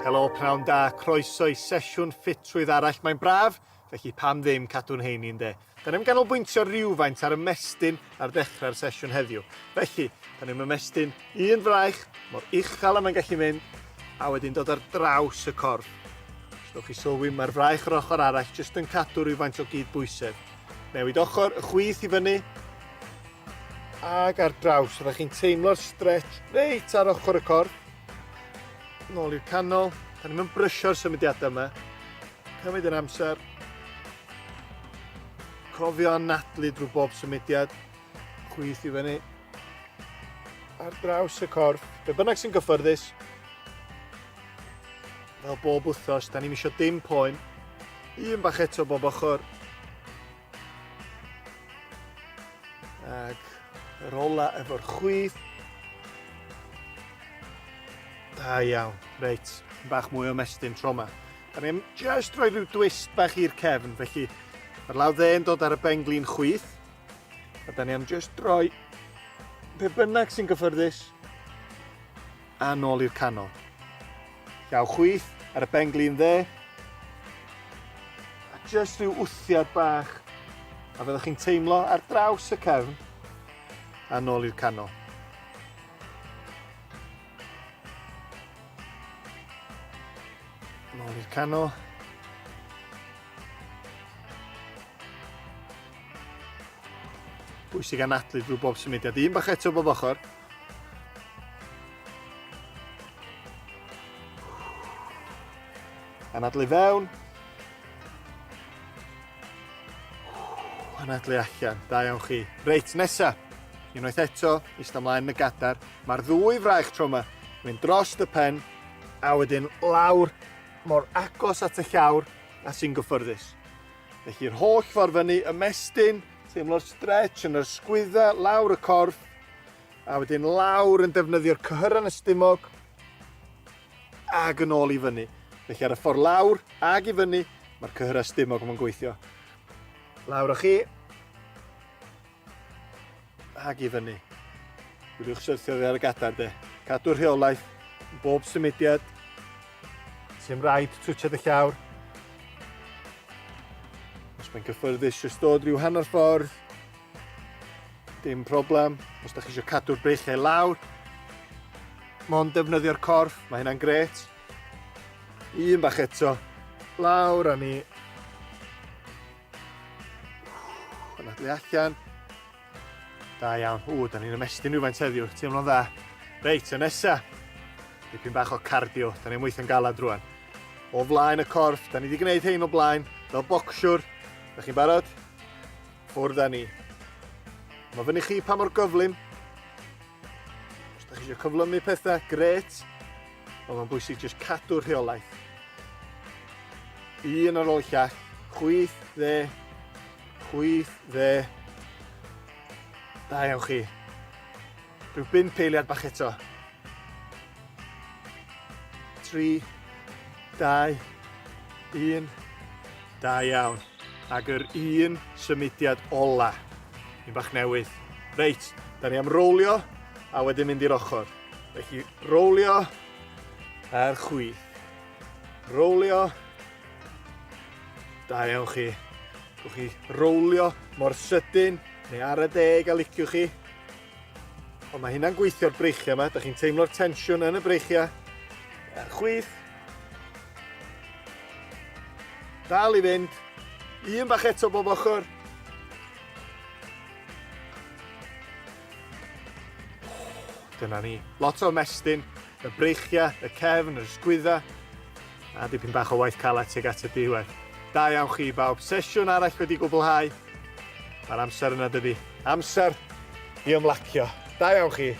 Helo, pnawn da, croeso i sesiwn ffitrwydd arall. Mae'n braf, felly pam ddim cadw'n heini ynde? Da ni'n ganolbwyntio rhywfaint ar ymestyn ar ddechrau'r sesiwn heddiw. Felly, da ni'n ymestyn un fraich mor uchel a mae'n gallu mynd, a wedyn dod ar draws y corff. Os wnewch chi sylwi, mae'r fraich yr ochr arall jyst yn cadw rhywfaint o gyd-bwysedd. Newid ochr, y chwith i fyny, ac ar draws. Rydych chi'n teimlo'r stretch reit ar ochr y corff. Nôl i'r canol. Da ni'n brysio'r symudiadau yma. Cymryd yr amser. Cofio anadlu drwy bob symudiad. Chwith i fyny. Ar draws y corff. Be bynnag sy'n gyffyrddus. Fel bob wythnos, da ni'n eisiau dim poen. Un bach eto bob ochr. Ac yr ola efo'r chwith. Da iawn. Reit, bach mwy o mestyn tro yma. Da ni'n just rhoi rhyw dwist bach i'r cefn, felly mae'r law dde'n dod ar y benglin chwith. A da ni am just droi be bynnag sy'n gyffyrddus a nôl i'r canol. Llaw chwith ar y ben-glin dde. A just rhyw wthiad bach. A fyddwch chi'n teimlo ar draws y cefn a nôl i'r canol. Nôl i'r canol. Bwysig anadlu drwy bob symudiad. Un bach eto bob ochr. Anadlu fewn. Anadlu allan. Da iawn chi. Reit, nesa. Unwaith eto, eistedd ymlaen yn y gadar. Mae'r ddwy fraich tro yma. Mynd dros y pen, a wedyn lawr mor agos at y llawr a sy'n gyffyrddus. Felly'r holl ffordd fyny, ymestyn, teimlo'r stretch yn yr sgwydda, lawr y corff, a wedyn lawr yn defnyddio'r cyhyran y stumog, ag yn ôl i fyny. Felly ar y ffordd lawr ag i fyny, mae'r cyhyrau stumog yma'n gweithio. Lawr â chi. Ag i fyny. Gwyliwch syrthio fi ar y gadair de. Cadw'r rheolaeth, bob symudiad. Sy'n rhaid twtsiad y llawr. Os mae'n cyffyrddus, jyst dod rhyw hanner ffordd. Dim problem. Os da chi eisiau cadw'r breichiau lawr, mond defnyddio'r corff, mae hynna'n gret. Un bach eto. Lawr a ni. Anadlu allan. Da iawn. Ww, da ni'n ymestyn rhywfaint heddiw. Teimlo'n dda. Reit, y nesa. Dipyn bach o cardio. Da ni'n weithio'n galad rwan. O flaen y corff. Da ni wedi gwneud hein o blaen. Fel bocsiwr. Da chi'n barod? Ffwrdd â ni. Mae fyny chi pa mor gyflym. Os da chi eisiau cyflymu pethau, gret. Ond mae'n bwysig jyst cadw'r rheolaeth. Un ar ôl llall. Chwith, dde, chwith, dde. Da iawn chi. Rhyw bum eiliad bach eto. 3, 2, 1. Da iawn. Ac yr un symudiad ola. Un bach newydd. Reit, da ni am rowlio a wedyn mynd i'r ochr. Felly, rowlio a'r chwith. Rowlio. Da iawn chi. Gwch chi rowlio mor sydyn neu ar y deg a liciwch chi. Ond mae hynna'n gweithio'r breichiau yma. Da chi'n teimlo'r tensiwn yn y breichiau. A'r chwith. Dal i fynd. Un bach eto bob ochr. Dyna ni. Lot o ymestyn, y breichiau, y cefn, yr ysgwydda, a dipyn bach o waith caled tuag at y diwedd. Da iawn chi bawb. Sesiwn arall wedi gwblhau. Mae'r amser yna dydy. Amser i ymlacio. Da iawn chi.